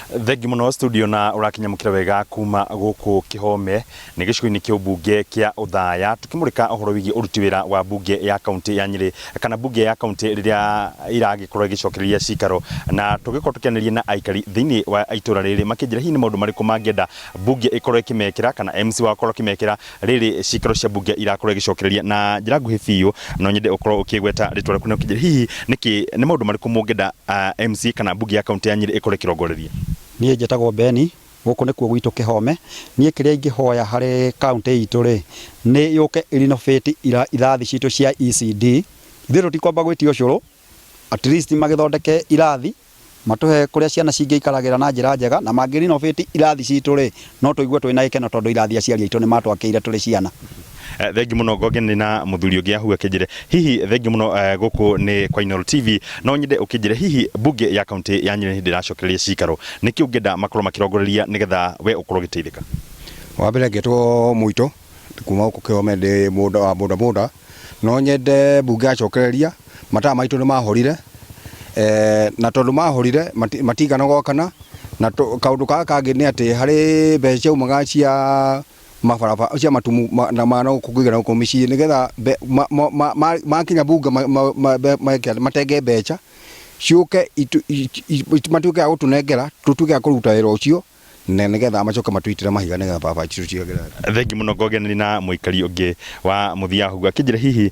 Thengi mũno studio na ũrakinyamũkĩra wega kuma gũkũ Kĩhome nĩ gĩcigo-inĩ kĩa ũmbunge kĩa Othaya tũkĩmũrĩka ũhoro wĩgiĩ ũruti wĩra wa mbunge ya kaunti ya Nyĩrĩ kana mbunge ya kaunti rĩrĩa ĩragĩkorwo ĩgĩcokereria cikaro na tũgĩkorwo tũkĩanĩria na aikari thĩinĩ wa itũra rĩrĩ makĩnjĩra hihi nĩ maũndũ marĩkũ mangĩenda mbunge ĩkorwo ĩkĩmekĩra kana MC wao akorwo akĩmekĩra rĩrĩ cikaro cia mbunge irakorwo ĩgĩcokereria na njĩra nguhĩ biũ no nyende ũkorwo ũkĩgweta rĩtwa rĩaku na ũkĩnjĩra hihi nĩkĩ nĩ maũndũ marĩkũ mũngĩenda MC kana mbunge ya kaunti ya Nyĩrĩ ĩkorwo ĩkĩrongoreria. Niĩ njĩtagwo Ben, gũkũ nĩkuo gwitũ Kĩhome. Niĩ kĩrĩa ingĩhoya harĩ kauntĩ itũ rĩ, nĩ yũke ĩ renovate irathi citũ cia ECD. Ithuĩ tũtikwamba gwĩtia ũcũrũ, at least magĩthondeke irathi, matũhe kũrĩa ciana cingĩikaragĩra na njĩra njega, na mangĩ renovate irathi citũ rĩ, no tũigue twĩna gĩkeno tondũ irathi aciari aitũ nĩ matwakĩire tũrĩ ciana. Thengiũ mũno Ngonge nĩ na mũthuri ũngĩ ahu akĩnjĩre hihi thengiũ mũno gũkũ nĩ kwa Inooro TV no nyende ũkĩnjĩre hihi mbunge ya kaunti ya Nyĩrĩ hĩndĩ ĩracokereria cikaro nĩkĩ ũngĩenda makorwo makĩrongoreria nĩgetha we ũkorwo ũgĩteithĩka. Wa mbere ngetwo Mũitũ kuma gũkũ Kĩhome ndĩ mũndũ wa boda boda no nyende mbunge yacokereria matawa maitũ nĩ mahorire na tondũ mahorire matigana gwakana na kaũndũ gaka kangĩ nĩ atĩ harĩ mbeca ciaumaga cia mabarabara cia matumu na ma na gũkũ kũigana gũkũ mĩciĩ nĩgetha makinya bunge matenge mbeca ciũke matuĩke a gũtũnengera tũtuĩke a kũruta wĩra ũcio na nĩgetha macoke matũitĩre mahiga nĩgetha barabara citũ ciagĩre. Thengiũ mũno Ngoge na mũikari ũngĩ wa mũthia hau akĩnjĩra hihi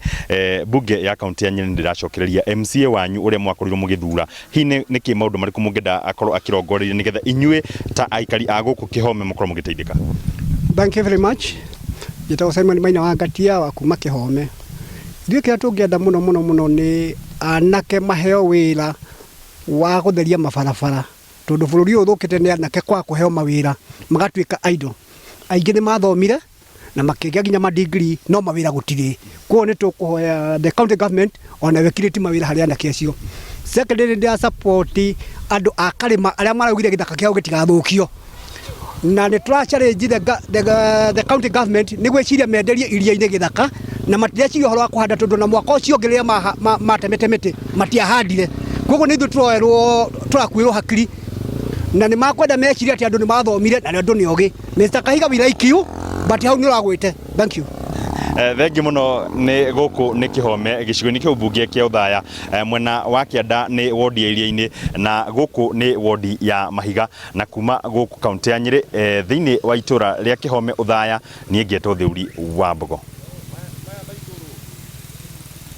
mbunge ya kaunti ya Nyĩrĩ nĩndĩracokereria MCA wanyu ũrĩa mwakorirwo mũgĩthura hihi nĩkĩ maũndũ marĩkũ mũngĩenda akorwo akĩrongoreirie nĩgetha inyuĩ ta aikari a gũkũ Kĩhome mũkorwo mũgĩteithĩka. Thank you very much. Njĩtagwo Simon Maina wa Ngatia wa kuma Kĩhome. Ithuĩ kĩrĩa tũngĩenda mũno mũno mũno nĩ anake maheo wĩra wa gũtheria mabarabara tondũ bũrũri ũyũ ũthũkĩte nĩ anake kwaga kũheo mawĩra magatuĩka idle. Aingĩ nĩ mathomire na makĩgĩa nginya ma degree no mawĩra gũtirĩ. Koguo nĩ tũkũhoya the county government ona yo ĩcreate mawĩra harĩ anake acio. Secondly nĩ ndĩra support andũ a Karĩma arĩa maraugire gĩthaka kĩao gĩtigathũkio. Na nĩ tũra challenge the county government nĩ gwĩciria menderie iria-inĩ gĩthaka na matireciria ũhoro wa kũhanda tondũ na mwaka ũcio ũngĩ rĩrĩa matemete mĩtĩ matiahandire. Koguo nĩ ithuĩ tũroerwo tũrakuĩrwo hakiri na nĩ makwenda mecirie atĩ andũ nĩ mathomire na andũ nĩ ogĩ. Mr. Kahiga we like you but hau nĩ ũragwĩte. Thank you. Thengiũ mũno nĩ gũkũ nĩ Kĩhome gĩcigo-inĩ kĩa ũmbunge kĩa Othaya mwena wa kĩanda nĩ wodi ya Iria-inĩ na gũkũ nĩ wodi ya Mahiga na kuma gũkũ kaunti ya Nyĩrĩ thĩinĩ wa itũra rĩa Kĩhome Othaya niĩ ngetwo Theuri wa Mbogo.